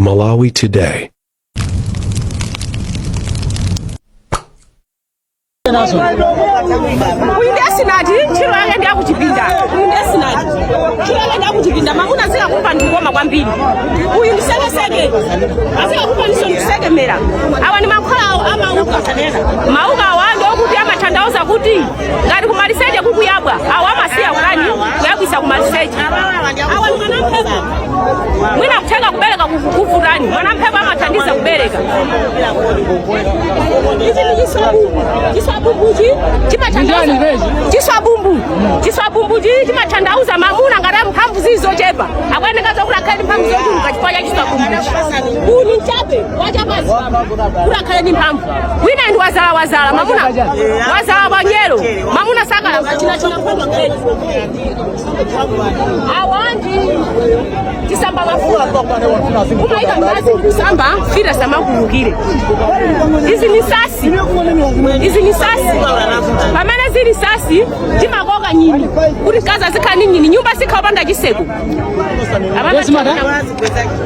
Malawi Today. Uyu ndi asinati, ntchito yake ndi yakuchipinda. Uyu ndi asinati, ntchito yake ndi yakuchipinda. Mamuna azikakumba ndikukoma kwambiri. Uyu ndi sekeseke, azikakumba ndiso ndikusekemera. Awa ndi mankhwala awo amauka. Mauka awa ndi okuti amatanthauza kuti ngati kumaliseche kukuyabwa, awa amasiya kutani kuyabwisa kumaliseche. Awa ndi mwanamphepo, mwina kutheka kubereka kukuvutani, mwanamphepo amathandiza kubereka. Ichi ndi chiswabumbu. Chiswabumbuchi chimathandauza chiswabumbu. Chiswabumbuchi chimathandauza mamuna ngati mphamvu zili zochepa, akuyeneka zokuti akhale ndi mphamvu zochuluka chifukwa cha chiswabumbuchi. Uyu ni mchape wachapazi kuti akhale ndi mphamvu. Wina ndi wazala wazala mamuna wazala panyero mamuna sakalamba china china awa ndi chisamba mafuta umayika mmadzi kusamba fita samakulukire. Izi ni sasi, izi ni sasi. Pamene zili sasi timakoka nyini kuti mkazi azikhala ndi nyini. Nyumba sikhala opanda chiseko.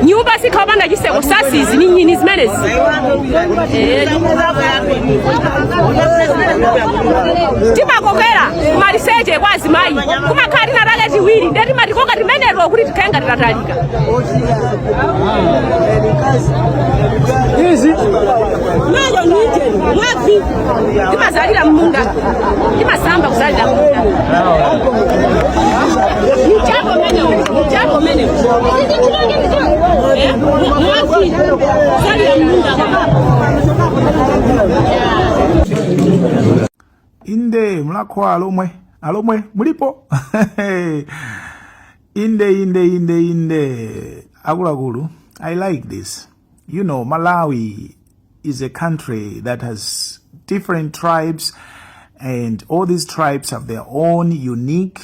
Nyumba sikhala opanda chiseko. Sasi izi ni nyini zimenezi. Timakokera kumaliseche kwa azimayi, kumakhala tinatake tiwiri, ndiye timatikoka timeneto kuti tikhale ngati tatalika. Izi nayo nije mwavi timazalira mmunda, timasamba kuzalira mmunda. Mchapo menewo, mchapo menewo. Mwavi kuzalira mmunda. Inde Mulhako wa Alomwe, Alomwe mulipo? Inde, inde, inde, inde, akuluakulu, I like this. Malawi is a country that has different tribes, and all these tribes have their own unique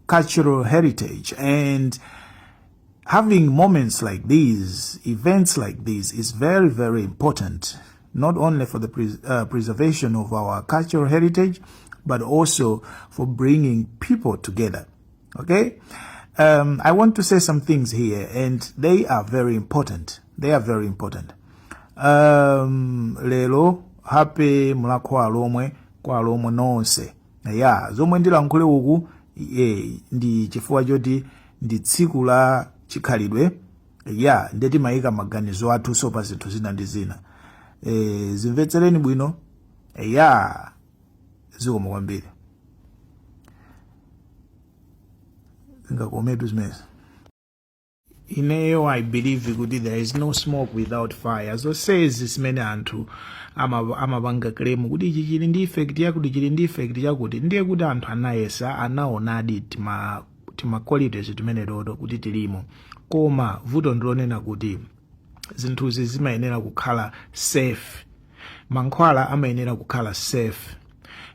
cultural heritage, and having moments like these, events like these, is very, very important, not only for the preservation of our cultural heritage, but also for bringing people together. Okay? I want to say some things here, and they are very important. They are very important. Lero, happy Mulhako wa Alomwe kwa Alomwe nonse. Ya, zomwe ndilankhule uku ndi chifukwa choti ndi tsiku la chikhalidwe, ya, ndiye timayika maganizo athunso pa zinthu zina ndi zina. Zimvetsereni bwino, ya, zikomo kwambiri. Zingakometu zimenezi. Ineyo I believe kuti there is no smoke without fire. Zonsezi zimene anthu amapanga claim kuti ichi chili ndi effect yakuti, chili ndi effect yakuti, ndiye kuti anthu anayesa, anaonadi tima qualities timene toto kuti tilimo. Koma vuto ndilonena kuti zinthuzi zimayenera kukhala safe, mankhwala amayenera kukhala safe.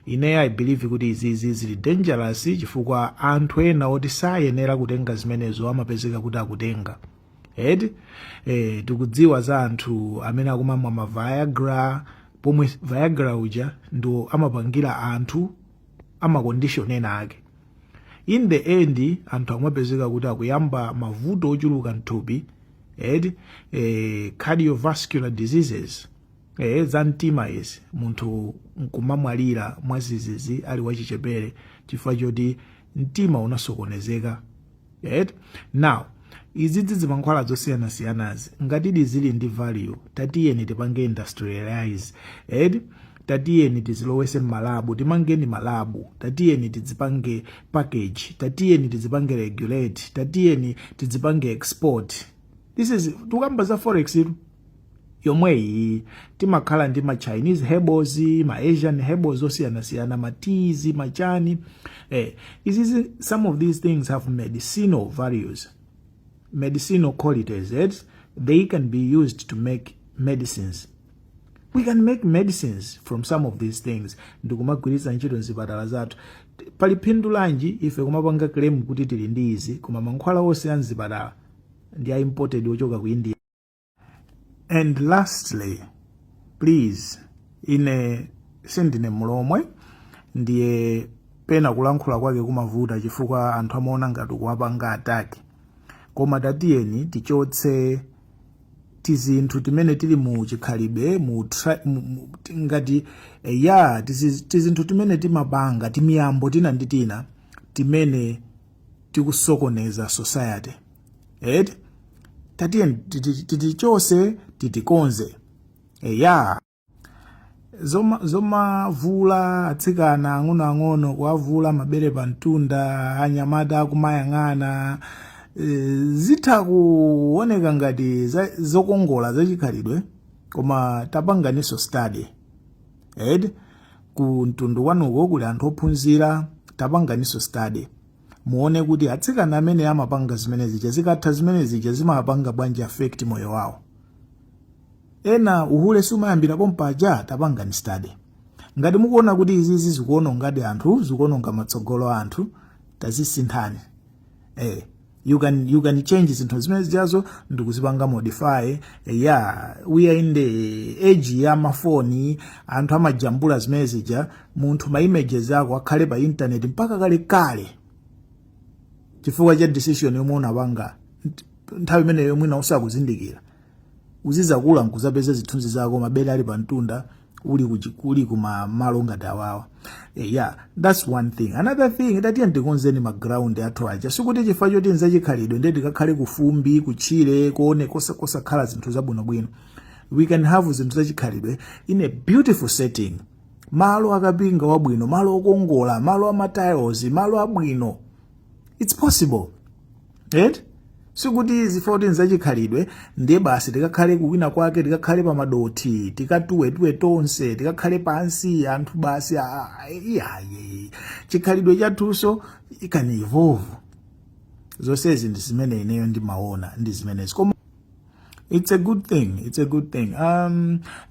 Ineyo I believe kuti izizi zili dangerous chifukwa anthu ena oti sayenera kutenga zimenezo amapezeka kuti akutenga, eti? Tikudziwa za anthu amene akumamwa ma Viagra, pomwe Viagra uja ndo amapangira anthu ama condition ena ake. In the end anthu akumapezeka kuti akuyamba mavuto ochuluka mthupi, eti? Cardiovascular diseases, za mtima izi, munthu nkumamwalira mwazizizi ali wachichepere chifukwa choti mtima unasokonezeka, eti? Now izizi zimankhwala zosiyanasiyanazi ngatidi zili ndi value, tatiyeni tipange industrialize, eti? Tatiyeni tizilowese mmalabu, timangeni malabu, tatiyeni tizipange package, tatiyeni tizipange regulate, tatiyeni tizipange export. This is tikamba za forex itu yomweyi. Timakhala ndi ma Chinese herbals, ma Asian herbals osiyanasiyana, ma teas, machani. Izizi, some of these things have medicinal values, medicinal qualities, right? They can be used to make medicines. We can make medicines from some of these things ndikumagwiritsa ntchito mzipatala zathu. Pali phindu lanji ife kumapanga claim kuti tili ndi izi, koma mankhwala onse a mzipatala ndi a imported ochoka ku India? And lastly, please, ine sindine Mulomwe, ndiye pena kulankhula kwake kumavuta chifukwa anthu amaona ngati kuwapanga attack, koma tatiyeni tichotse Tizinthu timene tili mu chikhalidwe ngati ya tizinthu timene timapanga, timiyambo tina ndi tina timene tikusokoneza society, eti? Tatiye titichose, titikonze. Ya, zomavula atsikana ang'onoang'ono, kuwavula mabere pa mtunda, anyamata akumayang'ana, zitha kuoneka ngati zokongola zachikhalidwe, koma tapanganiso study, eti? Ku mtundu kwanuko kuli anthu ophunzira. Tapanganiso study, muone kuti atsikana amene amapanga zimene zija, zikatha zimene zija, zimapanga bwanji affect moyo wawo. Ena uhule sumayambira pompaja. Tapangani study. Ngati mukuona kuti izizi zikuonongadi anthu, zikuononga matsogolo a anthu, tazisinthani. You can change zinthu zimene zijazo ndikuzipanga modify. Yeah, we are in the age ya mafoni, anthu amajambula zimene zija. Munthu ma images ako akhale pa internet mpaka kale kale chifukwa cha decision yomwe unapanga nthawi imeneyo mwina usakuzindikira. Uzizakula nkuzapeza zithunzi zako mabere ali pa mtunda, uli uli kuma malo ngati awawa. Yeah, that's one thing. Another thing, tatiye ndikonzeni ma ground athu aja. Sikuti chifukwa choti nzachikhalidwe ndiye tikakhale kufumbi, kutchire, kuone kosakhala zinthu zabwinobwino. We can have zinthu zachikhalidwe in a beautiful setting, malo akapinga wabwino, malo okongola, malo ama tiles, malo abwino. It's possible, right? Sikuti zifukwa kuti nzachikhalidwe ndiye basi tikakhale kuwina kwake, tikakhale pamadoti, tikatuwetuwe tonse, tikakhale pansi anthu basi. Iyaye, chikhalidwe chathunso can evolve. Zonsezi ndi zimene ineyo ndimaona, ndi zimenezi. Koma it's a good thing, it's a good thing.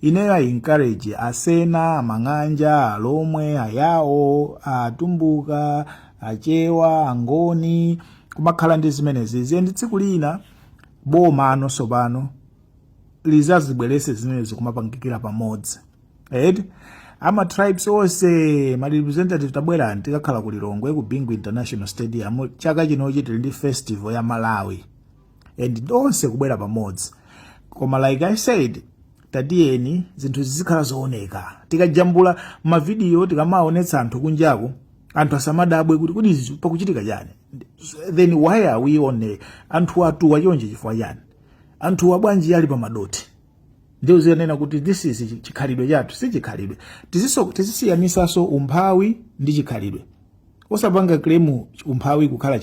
Ineyo I encourage Asena, Amang'anja, Alomwe, Ayawo, Atumbuka, Achewa, Angoni kumakhala ndi zimenezi. Ziye tsiku lina boma anonso pano lizazibwerese zimenezi kumapangikira pamodzi, right? Ama tribes onse, ma representative, tabwerani, tikakhala ku Lilongwe ku Bingu International Stadium. Chaka chinochi tili ndi festival ya Malawi and onse kubwera pamodzi. Koma like I said, tatiyeni zinthu zizikhala zooneka. Tikajambula mavidiyo, tikamaonetsa anthu kunjaku, anthu asamadabwe kuti izi pakuchitika chani? Then why are we on a, anthu atuwa chonje chifukwa chani? Anthu bwanji ali pamadoti? Ndiyo ziyanena kuti this is chikhalidwe chathu, si chikhalidwe. Tizisiyanisaso umphawi ndi chikhalidwe. Osapanga claim umphawi kukhala.